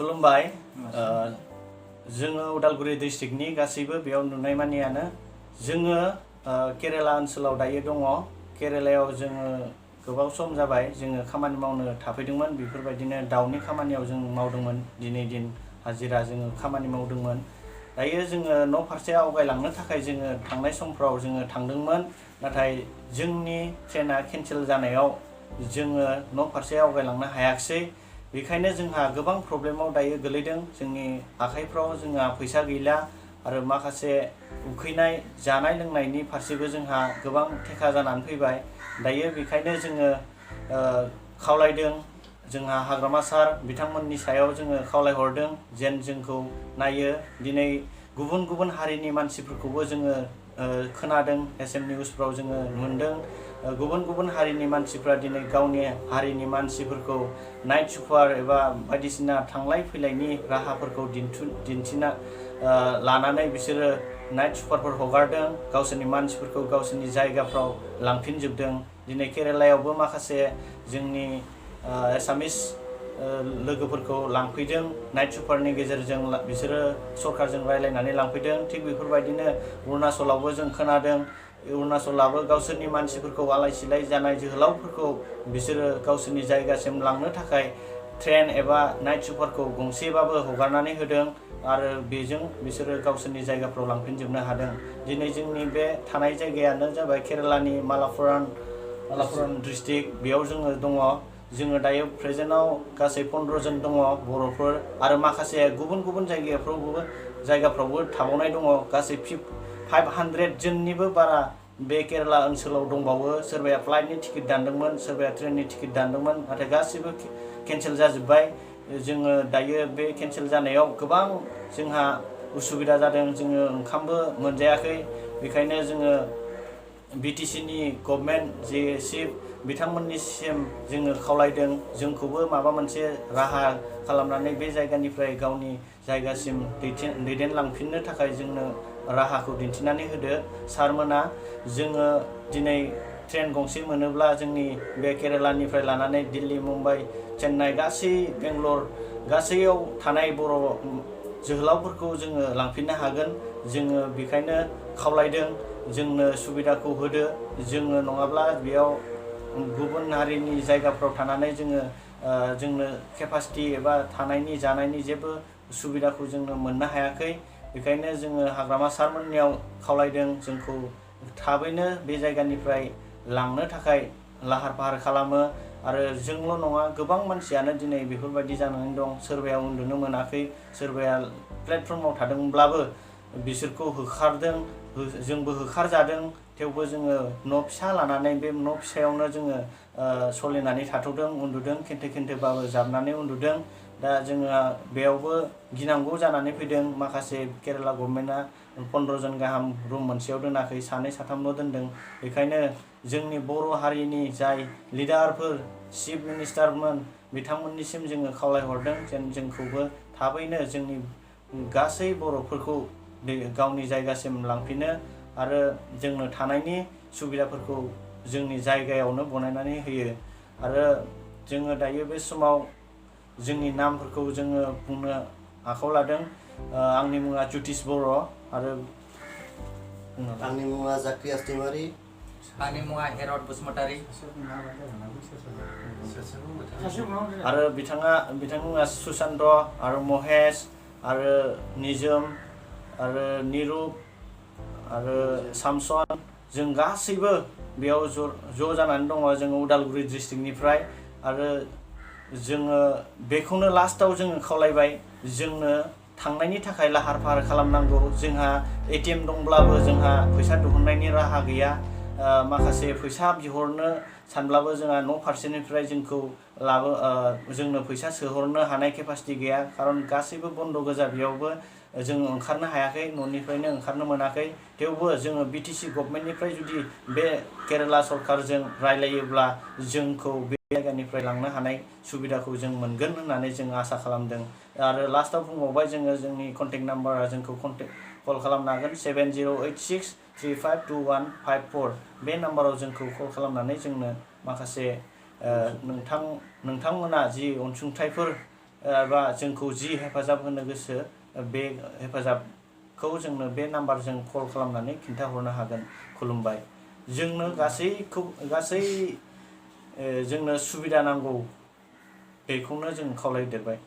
खुलुमबाय जोङो उदालगुरि डिस्ट्रिक्टनि गासैबो बेयाव नुनाय मानियानो जोङो केरेला ओनसोलाव दायो दङ। केरेलायाव जोङो गोबाव सम जाबाय जोङो खामानि मावनो थाफैदोंमोन। बेफोरबायदिनो दाउनि खामानियाव जों मावदोंमोन। दिनै दिन हाजिरा जोङो खामानि मावदोंमोन। दायो जोङो न' फारसे आवगायलांनो थाखाय जोङो थांनाय समफ्राव जोङो थांदोंमोन, नाथाय जोंनि ट्रेना केन्सेल जानायाव जोङो न' फारसे आवगायलांनो हायाखिसै। बेखायनो जोंहा गोबां प्रब्लेमाव दायो गोलैदों। जोंनि आखाइफ्राव जोंहा फैसा गैला आरो माखासे उखैनाय जानाय लोंनायनि फारसेबो जोंहा गोबां थेखा जानानै फैबाय। दायो बेखायनो जोङो खावलायदों, जोंहा हाग्रामा सार बिथांमोननि सायाव जोङो खावलायहरदों जेन जोंखौ नायो। दिनै गुबुन गुबुन हारिनि मानसिफोरखौबो जोङो खोनादों, SM निउसफ्राव जोङो मोनदों। गुबुन गुबुन हारिनि मानसिफ्रा दिनै गावनि हारिनि मानसिफोरखौ नाइट सुपार एबा बायदिसिना थांलाय फैलायनि राहाफोरखौ दिन्थिना लानानै बिसोरो नाइट सुपारफोर हगारदों। गावसोरनि मानसिफोरखौ गावसोरनि जायगाफ्राव लांफिनजोबदों। दिनै केरेलायावबो माखासे जोंनि एसामिस लोगोफोरखौ लांफैदों। नाइट सुपारनि गेजेरजों बिसोरो सरकारजों रायलायनानै लांफैदों। थिग बेफोरबायदिनो अरुणाचलावबो जों खोनादों, अरुणाचलाबो गावसोरनि मानसिफोरखौ आलाय सिलाय जानाय जोहोलावफोरखौ बिसोरो गावसोरनि जायगासिम लांनो थाखाय ट्रेन एबा नाइट सुपारखौ गंसेबाबो हगारनानै होदों आरो बेजों बिसोरो गावसोरनि जायगाफ्राव लांफिनजोबनो हादों। दिनै जोंनि बे थानाय जायगायानो जाबाय केरेलानि मालापुराम डिस्ट्रिक्ट। बेयाव जोङो दङ। जोङो दायो प्रेजेन्टआव गासै 15 जन दङ बर'फोर आरो माखासे गुबुन गुबुन जायगाफ्रावबो थाबावनाय दङ। गासै 500 जननिबो बारा बे केरेला ओनसोलाव दंबावो। सोरबाया फ्लाइटनि टिकेट दानदोंमोन, सोरबाया ट्रेननि टिकेट दानदोंमोन, नाथाय गासिबो केन्सेल जाजोब्बाय। जोङो दायो बे केन्सेल जानायाव गोबां जोंहा उसुबिदा जादों। जोङो ओंखामबो मोनजायाखै। बेखायनो जोङो BTC नि गभर्नमेन्ट जे चिफ बिथांमोननिसिम जोङो खावलायदों, जोंखौबो माबा मोनसे राहा खालामनानै बे जायगानिफ्राय गावनि जायगासिम दैदेनलांफिननो थाखाय जोंनो राहाखौ दिन्थिनानै होदो सारमोना। जोङो दिनै ट्रेन गंसे मोनोब्ला जोंनि बे केरेलानिफ्राय लानानै दिल्ली, मुम्बाइ, चेन्नाइ, गासै बेंगलर गासैयाव थानाय बर' जोहोलावफोरखौ जोङो लांफिननो हागोन। जोङो बेखायनो खावलायदों, जोंनो सुबिदाखौ होदो। जोङो नङाब्ला बेयाव गुबुन हारिनि जायगाफ्राव थानानै जोंनो केपासिटि एबा थानायनि जानायनि जेबो सुबिदाखौ जोंनो मोननो हायाखै। बेखायनो जोङो हाग्रामा सारमोननियाव खावलायदों, जोंखौ थाबैनो बे जायगानिफ्राय लांनो थाखाय लाहार फाहार खालामो। आरो जोंल' नङा, गोबां मानसियानो दिनै बेफोरबायदि जानानै दं। सोरबाया उन्दुनो मोनाखै, सोरबाया प्लेटफर्माव थादोंब्लाबो बिसोरखौ होखारदों, जोंबो होखारजादों। थेवबो जोङो न' फिसा लानानै बे न' फिसायावनो जोङो सोलिनानै थाथ'दों, उन्दुदों, खेनथे जाबनानै उन्दुदों। दा जोङो बेयावबो गिनांगौ जानानै फैदों। माखासे केरेला गभर्नमेन्टआ 15 जन गाहाम रुम मोनसेयाव दोनाखै, 2 साथामल' दोनदों। बेखायनो जोंनि बर' हारिनि जाय लिडारफोर, चिफ मिनिस्टारमोन, बिथांमोननिसिम जोङो खावलायहरदों जेन जोंखौबो थाबैनो जोंनि गासै बर'फोरखौ गावनि जायगासिम लांफिनो आरो जोंनो थानायनि सुबिदाफोरखौ जोंनि जायगायावनो बनायनानै होयो। आरो जोङो दायो बे समाव जोंनि नामफोरखौ जोङो बुंनो आखायाव लादों। आंनि मुङा ज्योतिष बर' आरो आंनि मुङा जाक्रियास दैमारि। आंनि मुङा हेरद बसुमतारी। आरो बिथांनि मुङा सुशान्त आरो महेश आरो निजोम आरो निरुप आरो सामसन। जों गासैबो बेयाव ज' जानानै दङ। जोङो उदालगुरि डिस्ट्रिक्टनिफ्राय आरो जोङो बेखौनो लास्टाव जोङो खावलायबाय, जोंनो थांनायनि थाखाय लाहार फाहार खालामनांगौ। जोंहा ATM दंब्लाबो जोंहा फैसा दिहुननायनि राहा गैया। माखासे फैसा बिहरनो सानब्लाबो जोंहा न' फारसेनिफ्राय जोंनो फैसा सोहरनो हानाय केपासिटि गैया। खारन गासैबो बन्द गोजा, बेयावबो जोङो ओंखारनो हायाखै, न'निफ्रायनो ओंखारनो मोनाखै। थेवबो जोङो BTC गभर्नमेन्टनिफ्राय जुदि बे केरेला सरकारजों रायलायोब्ला जोंखौ बे जायगानिफ्राय लांनो हानाय सुबिदाखौ जों मोनगोन होननानै जों आसा खालामदों। आरो लास्टाव बुंबावबाय, जोङो जोंनि कन्टेक्ट नाम्बारा जोंखौ कल खालामनो हागोन 7086352154। बे नाम्बाराव जोंखौ कल खालामनानै जोंनो माखासे नोंथांमोना जि अनसुंथाइफोर बा जोंखौ जि हेफाजाब होनो गोसो बे हेफाजाबखौ जोंनो बे नाम्बारजों कल खालामनानै खिन्थाहरनो हागोन। खुलुमबाय। जोंनो गासै जोंनो सुबिदा नांगौ बेखौनो जों खावलायदेरबाय।